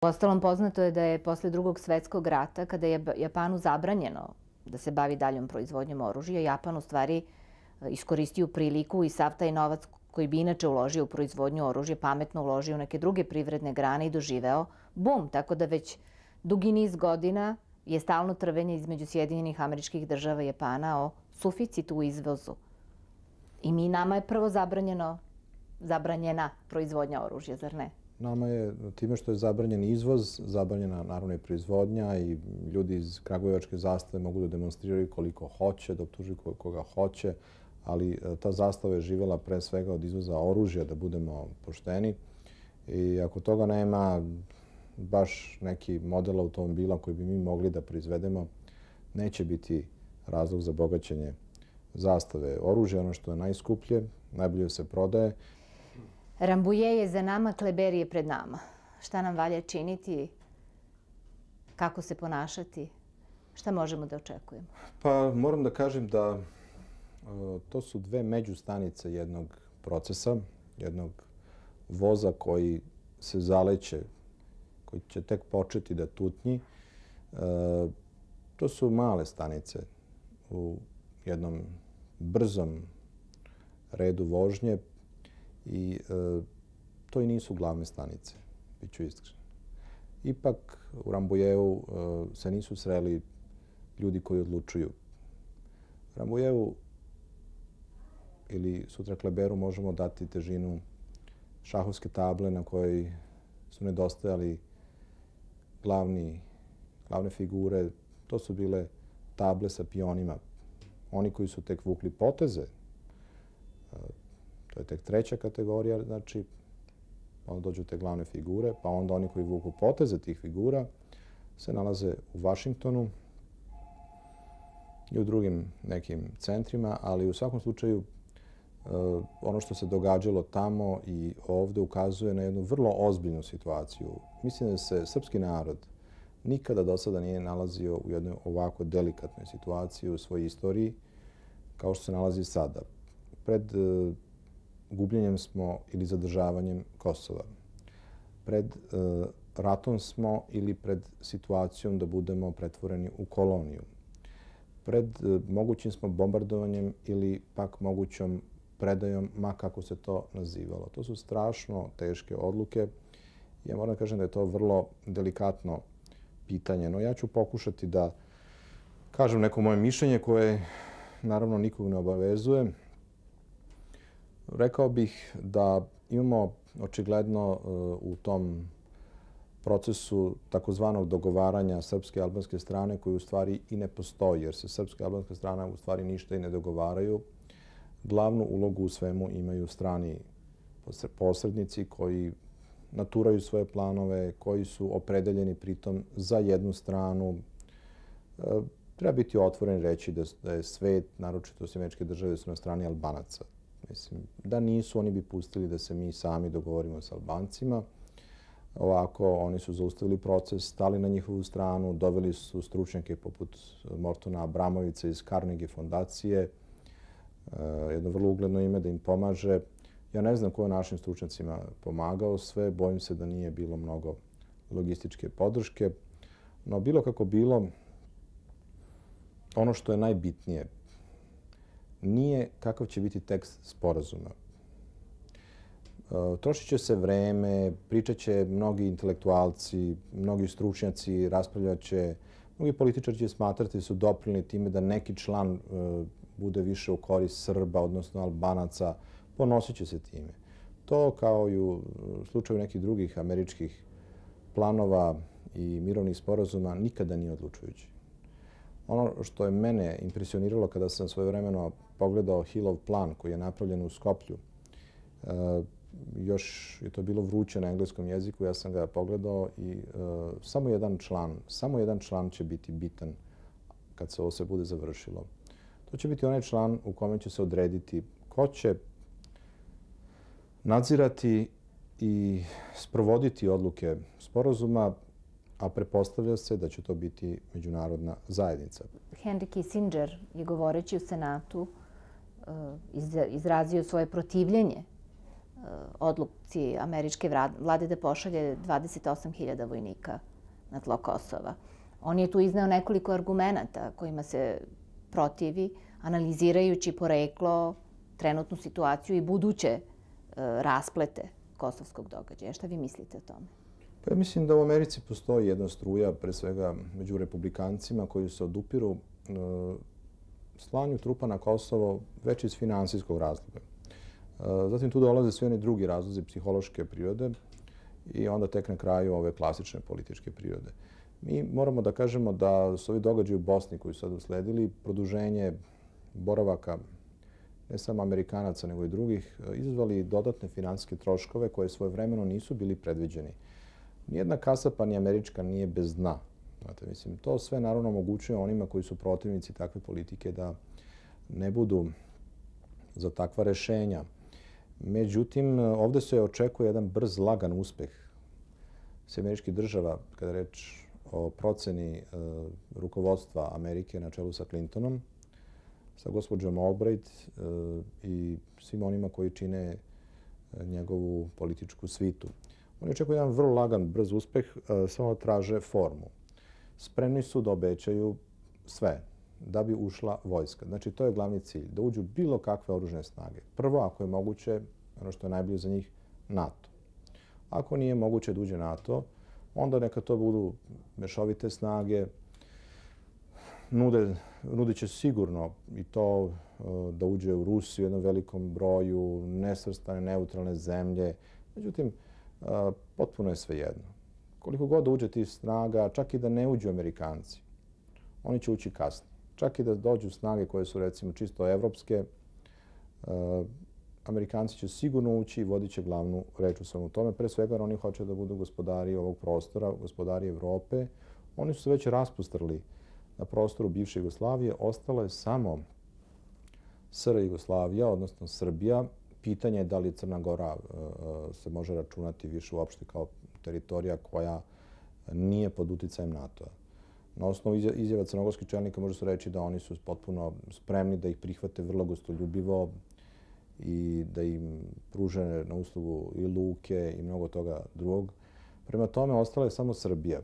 Uostalom, poznato je da je posle Drugog svetskog rata, kada je Japanu zabranjeno da se bavi daljom proizvodnjom oružja, Japan u stvari iskoristio priliku i sav taj novac koji bi inače uložio u proizvodnju oružja, pametno uložio u neke druge privredne grane i doživeo bum. Tako da već dugi niz godina je stalno trvenje između Sjedinjenih Američkih Država i Japana o suficitu u izvozu. I nama je prvo zabranjena proizvodnja oružja, zar ne? Nama je, time što je zabranjen izvoz, zabranjena naravno i proizvodnja i ljudi iz kragujevačke zastave mogu da demonstriraju koliko hoće, da optužuju koga hoće, ali ta zastava je živjela pre svega od izvoza oružja, da budemo pošteni. I ako toga nema baš neki model automobila koji bi mi mogli da proizvedemo, neće biti razlog za bogaćenje zastave. Oružje, ono što je najskuplje, najbolje se prodaje. Rambuje je za nama, Kleber je pred nama. Šta nam valja činiti? Kako se ponašati? Šta možemo da očekujemo? Pa moram da kažem da to su dve međustanice jednog procesa, jednog voza koji se zaleće, koji će tek početi da tutnji. To su male stanice u jednom brzom redu vožnje i to i nisu glavne stanice, bit ću iskren. Ipak u Rambujevu se nisu sreli ljudi koji odlučuju. Rambujevu ili sutra Kleberu možemo dati težinu šahovske table na kojoj su nedostajali glavne figure. To su bile table sa pionima. Oni koji su tek vukli poteze, to je tek treća kategorija, znači, onda dođu te glavne figure, pa onda oni koji vuku poteze tih figura se nalaze u Vašingtonu i u drugim nekim centrima, ali u svakom slučaju ono što se događalo tamo i ovde ukazuje na jednu vrlo ozbiljnu situaciju. Mislim da se srpski narod nikada do sada nije nalazio u jednoj ovako delikatnoj situaciji u svojoj istoriji kao što se nalazi sada. Pred gubljenjem smo ili zadržavanjem Kosova. Pred ratom smo ili pred situacijom da budemo pretvoreni u koloniju. Pred mogućim smo bombardovanjem ili pak mogućom predajom, ma kako se to nazivalo. To su strašno teške odluke. Ja moram da kažem da je to vrlo delikatno pitanje, no ja ću pokušati da kažem neko moje mišljenje koje naravno nikog ne obavezuje. Rekao bih da imamo očigledno u tom procesu takozvanog dogovaranja srpske i albanske strane koji u stvari i ne postoji, jer se srpska i albanska strana u stvari ništa i ne dogovaraju. Glavnu ulogu u svemu imaju strani posrednici koji naturaju svoje planove, koji su opredeljeni pritom za jednu stranu. Treba biti otvoren reći da je svet, naročito Američke države, su na strani Albanaca. Mislim, da nisu, oni bi pustili da se mi sami dogovorimo s Albancima. Ovako, oni su zaustavili proces, stali na njihovu stranu, doveli su stručnjake poput Mortona Abramovića iz Carnegie fondacije, jedno vrlo ugledno ime da im pomaže. Ja ne znam ko je našim stručnjacima pomagao sve, bojim se da nije bilo mnogo logističke podrške. No, bilo kako bilo, ono što je najbitnije nije kakav će biti tekst sporazuma. Trošit će se vreme, pričat će mnogi intelektualci, mnogi stručnjaci, raspravljat će, mnogi političari će smatrati da su doprineli time da neki član bude više u korist Srba, odnosno Albanaca, ponosit će se time. To, kao i u slučaju nekih drugih američkih planova i mirovnih sporazuma, nikada nije odlučujući. Ono što je mene impresioniralo kada sam svojevremeno pogledao Hillov plan koji je napravljen u Skoplju, još je to bilo vruće na engleskom jeziku, ja sam ga pogledao i samo jedan član će biti bitan kad se ovo sve bude završilo. To će biti onaj član u kome će se odrediti ko će nadzirati i sprovoditi odluke sporazuma, a pretpostavlja se da će to biti međunarodna zajednica. Henry Kissinger je govoreći u Senatu izrazio svoje protivljenje odluci američke vlade da pošalje 28.000 vojnika na tlo Kosova. On je tu izneo nekoliko argumenata kojima se protivi, analizirajući poreklo, trenutnu situaciju i buduće rasplete kosovskog događaja. Šta vi mislite o tome? Pa ja mislim da u Americi postoji jedna struja, pre svega među republikancima, koji se odupiru slanju trupa na Kosovo već iz finansijskog razloga. Zatim tu dolaze svi oni drugi razlozi psihološke prirode i onda tek na kraju ove klasične političke prirode. Mi moramo da kažemo da su ovi događaji u Bosni koji su sad usledili, produženje boravaka ne samo Amerikanaca nego i drugih, izazvali dodatne finansijske troškove koje svojevremeno nisu bili predviđeni. Nijedna kasa, pa ni američka, nije bez dna. Znate, mislim, to sve naravno omogućuje onima koji su protivnici takve politike da ne budu za takva rešenja. Međutim, ovde se očekuje jedan brz, lagan uspeh američkih država, kada je reč o proceni rukovodstva Amerike na čelu sa Clintonom, sa gospođom Albright i svim onima koji čine njegovu političku svitu. Oni očekuju jedan vrlo lagan, brz uspeh, samo traže formu. Spremni su da obećaju sve da bi ušla vojska. Znači, to je glavni cilj, da uđu bilo kakve oružne snage. Prvo, ako je moguće, ono što je najbolje za njih, NATO. Ako nije moguće da uđe NATO, onda neka to budu mešovite snage. Nudit će sigurno i to da uđe u Rusiju u jednom velikom broju, nesvrstane, neutralne zemlje. Međutim, potpuno je svejedno. Koliko god da uđe tih snaga, čak i da ne uđu Amerikanci, oni će ući kasnije. Čak i da dođu snage koje su, recimo, čisto evropske, Amerikanci će sigurno ući i vodit će glavnu reč u svemu tome. Pre svega, oni hoće da budu gospodari ovog prostora, gospodari Evrope. Oni su se već raspustrli na prostoru bivše Jugoslavije. Ostalo je samo SR Jugoslavija, odnosno Srbija. Pitanje je da li Crna Gora se može računati više uopšte kao teritorija koja nije pod uticajem NATO-a. Na osnovu izjava crnogorskih čelnika može se reći da oni su potpuno spremni da ih prihvate vrlo gostoljubivo i da im pruže na uslugu i luke i mnogo toga drugog. Prema tome, ostala je samo Srbija.